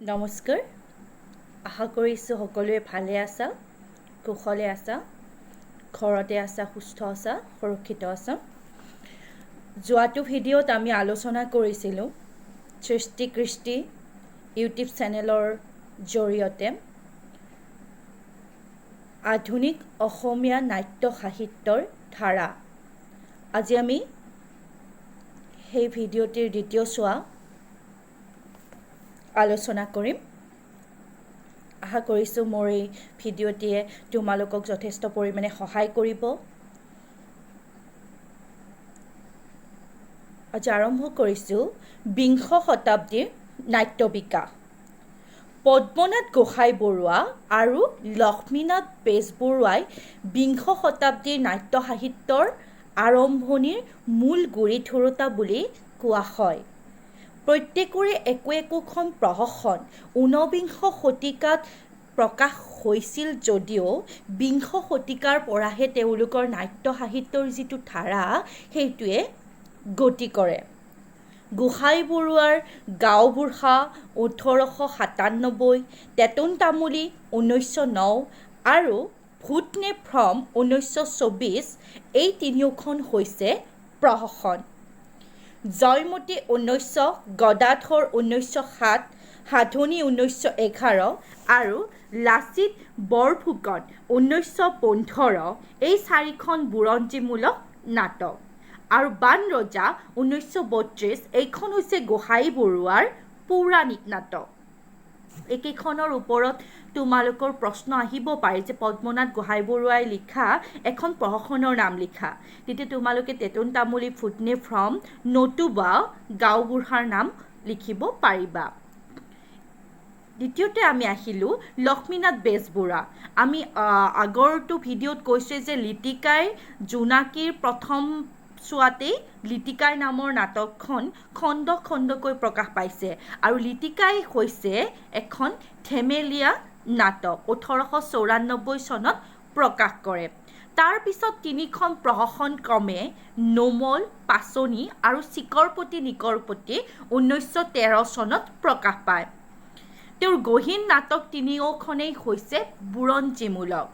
নমস্কাৰ, আশা কৰিছোঁ সকলোৱে ভালে আছা, কুশলে আছা, ঘৰতে আছা, সুস্থ আছা, সুৰক্ষিত আছা। যোৱাটো ভিডিঅ'ত আমি আলোচনা কৰিছিলোঁ সৃষ্টি কৃষ্টি ইউটিউব চেনেলৰ জৰিয়তে আধুনিক অসমীয়া নাট্য সাহিত্যৰ ধাৰা। আজি আমি সেই ভিডিঅ'টিৰ দ্বিতীয় চোৱা আলোচনা কৰিম। আশা কৰিছোঁ মোৰ এই ভিডিঅ'টিয়ে তোমালোকক যথেষ্ট পৰিমাণে সহায় কৰিব। আজি আৰম্ভ কৰিছোঁ বিংশ শতাব্দীৰ নাট্য বিকাশ। পদ্মনাথ গোহাঁই বৰুৱা আৰু লক্ষ্মীনাথ বেজবৰুৱাই বিংশ শতাব্দীৰ নাট্য সাহিত্যৰ আৰম্ভণিৰ মূল গুৰি ধৰোঁতা বুলি কোৱা হয়। প্ৰত্যেকৰে একো একোখন প্ৰহসন ঊনবিংশ শতিকাত প্ৰকাশ হৈছিল যদিও বিংশ শতিকাৰ পৰাহে তেওঁলোকৰ নাট্য সাহিত্যৰ যিটো ধাৰা সেইটোৱে গতি কৰে। গোহাঁই বৰুৱাৰ গাঁওবুঢ়া 1897, টেটোন তামুলী 1909 আৰু ভূত নে ভ্ৰম 1924 এই তিনিওখন হৈছে প্ৰহসন। জয়মতী 1900, গদাধৰ 1907, সাধনী 1911 আৰু লাচিত বৰফুকন 1915 এই চাৰিখন বুৰঞ্জীমূলক নাটক। আৰু বানৰজা 1932 এইখন হৈছে গোহাঁই বৰুৱাৰ পৌৰাণিক নাটক। এইকেইখনৰ ওপৰত তোমালোকৰ প্ৰশ্ন আহিব পাৰে যে পদ্মনাথ গোহাঁই বৰুৱাই লিখা এখন প্ৰহসনৰ নাম লিখা। তেতিয়া তোমালোকে টেটোন তামুলী, ভূত নে ভ্ৰম নতুবা গাঁওবুঢ়াৰ নাম লিখিব পাৰিবা। দ্বিতীয়তে আমি আহিলোঁ লক্ষ্মীনাথ বেজবৰুৱা। আমি আগৰটো ভিডিঅ'ত কৈছোঁ যে লিটিকাই জোনাকীৰ প্ৰথম চোৱাতেই লিটিকাই নামৰ নাটকখন খণ্ড খণ্ডকৈ প্ৰকাশ পাইছে আৰু লিটিকাই হৈছে এখন ধেমেলীয়া নাটক, 1894 চনত প্ৰকাশ কৰে। তাৰপিছত তিনিখন প্ৰহসন ক্ৰমে নোমল, পাচনি আৰু চিকৰপতি নিকৰপতি 1913 চনত প্ৰকাশ পায়। তেওঁৰ গহীন নাটক তিনিওখনেই হৈছে বুৰঞ্জীমূলক।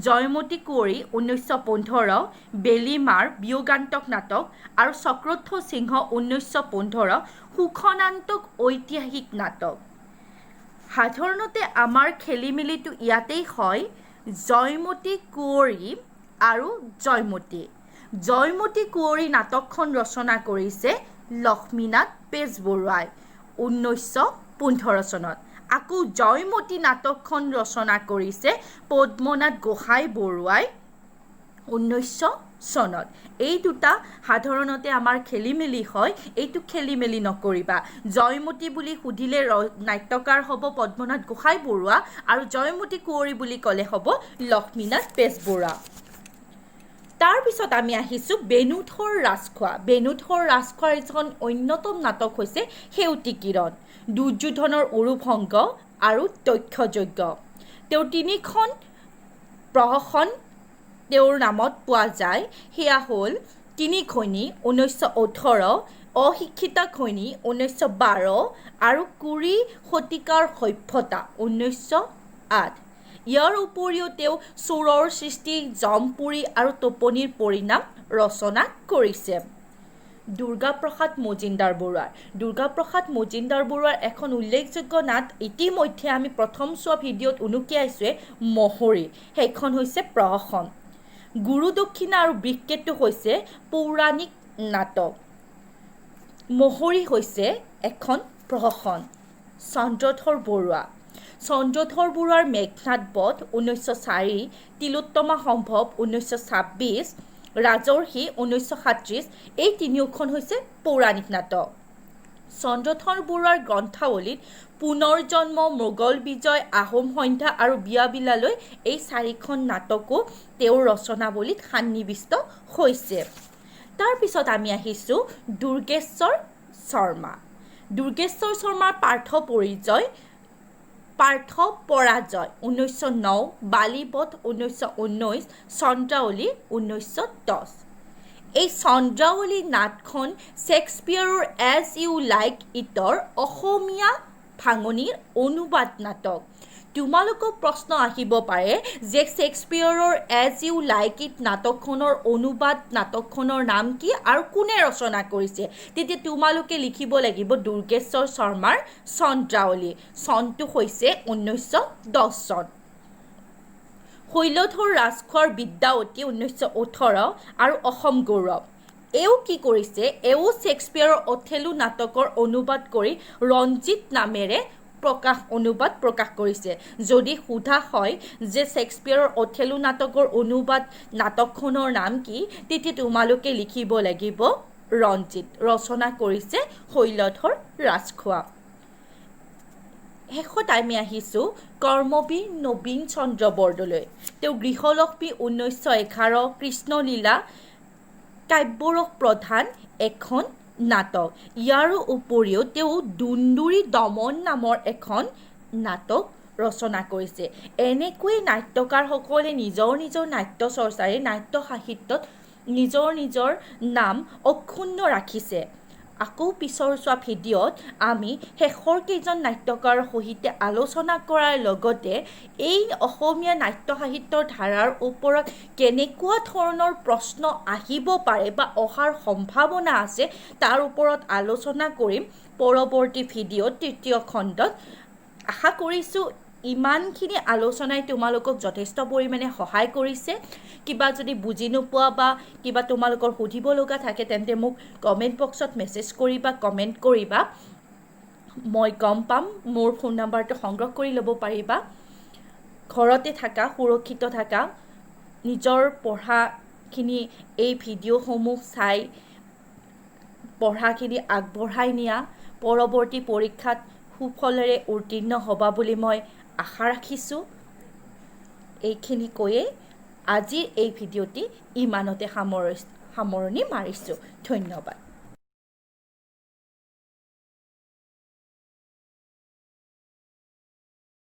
জয়মতী কুঁৱৰী 1915, বেলিমাৰ বিয়োগান্তক নাটক আৰু চক্ৰধ্বজ সিংহ 1915 সুখনান্তক ঐতিহাসিক নাটক। সাধাৰণতে আমাৰ খেলি মেলিটো ইয়াতেই হয়, জয়মতী কুঁৱৰী আৰু জয়মতী। জয়মতী কুঁৱৰী নাটকখন ৰচনা কৰিছে লক্ষ্মীনাথ বেজবৰুৱাই 1915 চনত। আকৌ জয়মতী নাটকখন ৰচনা কৰিছে পদ্মনাথ গোহাঁই বৰুৱাই 1900 চনত। এই দুটা সাধাৰণতে আমাৰ খেলি মেলি হয়, এইটো খেলি মেলি নকৰিবা। জয়মতী বুলি সুধিলে নাট্যকাৰ হ'ব পদ্মনাথ গোহাঁই বৰুৱা আৰু জয়মতী কুঁৱৰী বুলি ক'লে হ'ব লক্ষ্মীনাথ বেজবৰুৱা। তাৰপিছত আমি আহিছোঁ বেণুধৰ ৰাজখোৱা। বেণুধৰ ৰাজখোৱাৰ এখন অন্যতম নাটক হৈছে সেউতী কিৰণ, দুৰ্যোধনৰ উৰুভংগ আৰু দক্ষযজ্ঞ। তেওঁৰ তিনিখন প্ৰহসন তেওঁৰ নামত পোৱা যায়, সেয়া হ'ল তিনি ঘৈণী 1918, অশিক্ষিতা ঘৈণী 1912 আৰু 20 শতিকাৰ সভ্যতা 1908। ইয়াৰ উপৰিও তেওঁ চোৰৰ সৃষ্টি, জমপুৰী আৰু টোপনিৰ পৰিণাম ৰচনা কৰিছে। দুৰ্গাপ্ৰসাদ মজুমদাৰ বৰুৱাৰ দুৰ্গাপ্ৰসাদ মজুমদাৰ বৰুৱাৰ এখন উল্লেখযোগ্য নাট ইতিমধ্যে আমি প্ৰথম চোৱা ভিডিঅ'ত উনুকিয়াইছোৱে, মহৰী, সেইখন হৈছে প্ৰহসন। গুৰু দক্ষিণা আৰু বৃষকেতু হৈছে পৌৰাণিক নাটক। মহৰী হৈছে এখন প্ৰহসন। চন্দ্ৰধৰ বৰুৱা, চন্দ্ৰধৰ বৰুৱাৰ মেঘনাথ বধ 1904, তিলোত্তমা সম্ভৱ 1926, ৰাজৰ্ষি 1937 এই তিনিওখন হৈছে পৌৰাণিক নাটক। চন্দ্ৰধৰ বৰুৱাৰ গ্ৰন্থাৱলীত পুনৰ্জন্ম, মোগল বিজয়, আহোম সন্ধ্যা আৰু বিয়া বিলালৈ এই চাৰিখন নাটকো তেওঁৰ ৰচনাৱলীত সন্নিৱিষ্ট হৈছে। তাৰপিছত আমি আহিছোঁ দুৰ্গেশ্বৰ শৰ্মা। দুৰ্গেশ্বৰ শৰ্মাৰ পাৰ্থ পৰিজয়, পাৰ্থ পৰাজয় 1909, বালিবধ 1919, চন্দ্ৰাৱলী 1910। এই চন্দ্ৰাৱলী নাটখন শ্বেক্সপিয়াৰৰ এজ ইউ লাইক ইটৰ অসমীয়া ভাঙনিৰ অনুবাদ নাটক। তোমালোকক প্ৰশ্ন আহিব পাৰে যে শ্বেক্সপিয়ৰৰ এজ ইউ লাইক it নাটকখনৰ অনুবাদ নাটকখনৰ নাম কি আৰু কোনে ৰচনা কৰিছে? তেতিয়া তোমালোকে লিখিব লাগিব দুৰ্গেশ্বৰ শৰ্মাৰ চন্দ্ৰাৱলী। চনটো হৈছে 1910 চন। শৈলধৰ ৰাজখোৱাৰ বিদ্যাৱতী 1918 আৰু অসম গৌৰৱ। এওঁ কি কৰিছে? এওঁ শ্বেক্সপিয়ৰৰ অথেলো নাটকৰ অনুবাদ কৰি ৰঞ্জিত নামেৰে অনুবাদ প্ৰকাশ কৰিছে। যদি সোধা হয় যে শ্বেক্সপিয়ৰৰ অথেলো নাটকৰ অনুবাদ নাটকখনৰ নাম কি, তেতিয়া তোমালোকে লিখিব লাগিব ৰঞ্জিত। ৰচনা কৰিছে শৈলধৰ ৰাজখোৱা। শেষত আমি আহিছোঁ কৰ্মবীৰ নবীন চন্দ্ৰ বৰদলৈ। তেওঁ গৃহলক্ষ্মী 1911, কৃষ্ণলীলা কাব্যৰস প্ৰধান এখন নাটক। ইয়াৰ উপৰিও তেওঁ দুন্দুৰী দমন নামৰ এখন নাটক ৰচনা কৰিছে। এনেকৈয়ে নাট্যকাৰসকলে নিজৰ নিজৰ নাট্য চৰ্চাৰে নাট্য সাহিত্যত নিজৰ নিজৰ নাম অক্ষুণ্ণ ৰাখিছে। আকৌ পিছৰ চোৱা ভিডিঅ'ত আমি শেষৰ কেইজন নাট্যকাৰৰ সৈতে আলোচনা কৰাৰ লগতে এই অসমীয়া নাট্য সাহিত্যৰ ধাৰাৰ ওপৰত কেনেকুৱা ধৰণৰ প্ৰশ্ন আহিব পাৰে বা অহাৰ সম্ভাৱনা আছে তাৰ ওপৰত আলোচনা কৰিম পৰৱৰ্তী ভিডিঅ'ত তৃতীয় খণ্ডত। আশা কৰিছোঁ ইমানখিনি আলোচনাই তোমালোকক যথেষ্ট পৰিমাণে সহায় কৰিছে। কিবা যদি বুজি নোপোৱা বা কিবা তোমালোকৰ সুধিব লগা থাকে তেন্তে মোক কমেণ্ট বক্সত মেছেজ কৰিবা, কমেণ্ট কৰিবা, মই গম পাম। মোৰ ফোন নাম্বাৰটো সংগ্ৰহ কৰি ল'ব পাৰিবা। ঘৰতে থাকা, সুৰক্ষিত থাকা, নিজৰ পঢ়াখিনি এই ভিডিঅ'সমূহ চাই পঢ়াখিনি আগবঢ়াই নিয়া। পৰৱৰ্তী পৰীক্ষাত সুফলেৰে উত্তীৰ্ণ হ'বা বুলি মই আশা ৰাখিছোঁ। এইখিনি কৈয়ে আজিৰ এই ভিডিঅ'টি ইমানতে সামৰণি মাৰিছোঁ। ধন্যবাদ।